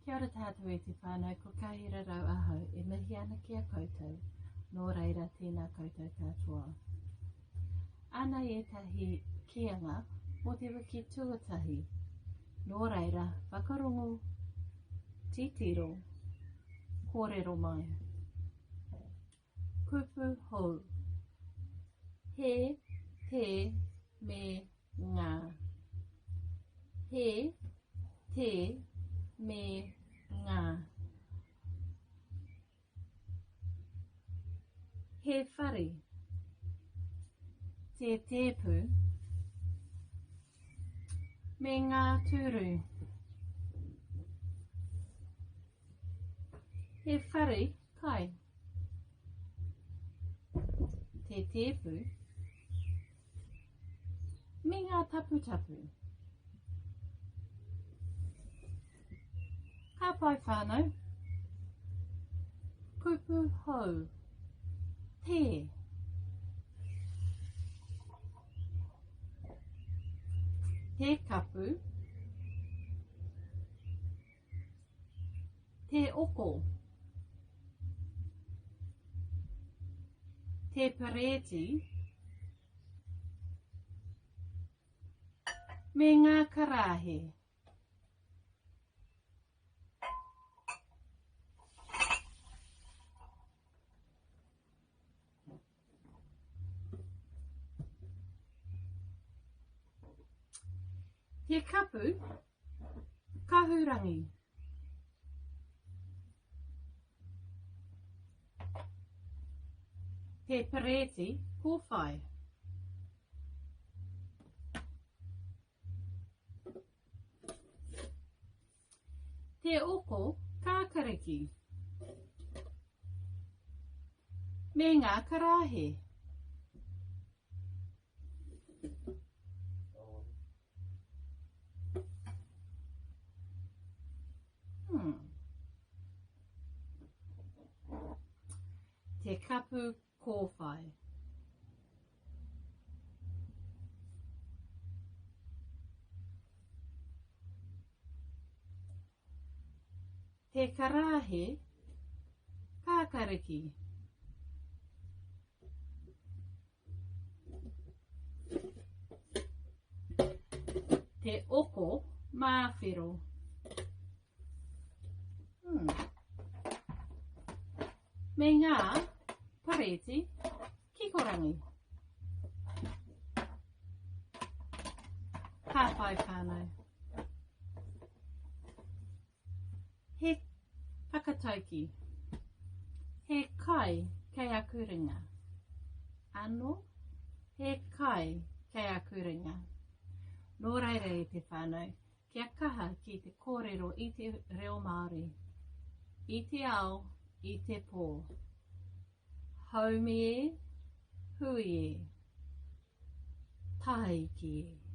Kia ora tātou e te whānau, ko Kahira Rau ahau e mihi ana ki a koutou, nō reira tēnā koutou katoa. Anei ētahi kīanga mō te wiki tuatahi, nō reira whakarongo, titiro, kōrero mai. Kupu hou. He, te, me, ngā. He, te, me, ngā. He whare. Te tēpu. Me ngā tūru. He whare kai. Te tēpu. Me ngā taputapu. Ka pai whānau. Kupu hou. Te. Te kapu. Te oko. Te perēti. Me ngā karāhe. Te kapu kahurangi. Te perēti kōwhai. Te oko kākariki. Me ngā karāhe. Hmm. Te kapu kōwhai. Te karāhe kākariki. Te oko māwhero. Hmm. Me ngā parēti kikorangi. Ka pai whānau. He whakatauki. He kai kei aku ringa. Ano, he kai kei aku ringa. Nō reira e te whānau, kia kaha ki te kōrero i te reo Māori. I te ao, i te pō. Haumi e, hui e. Tāiki e.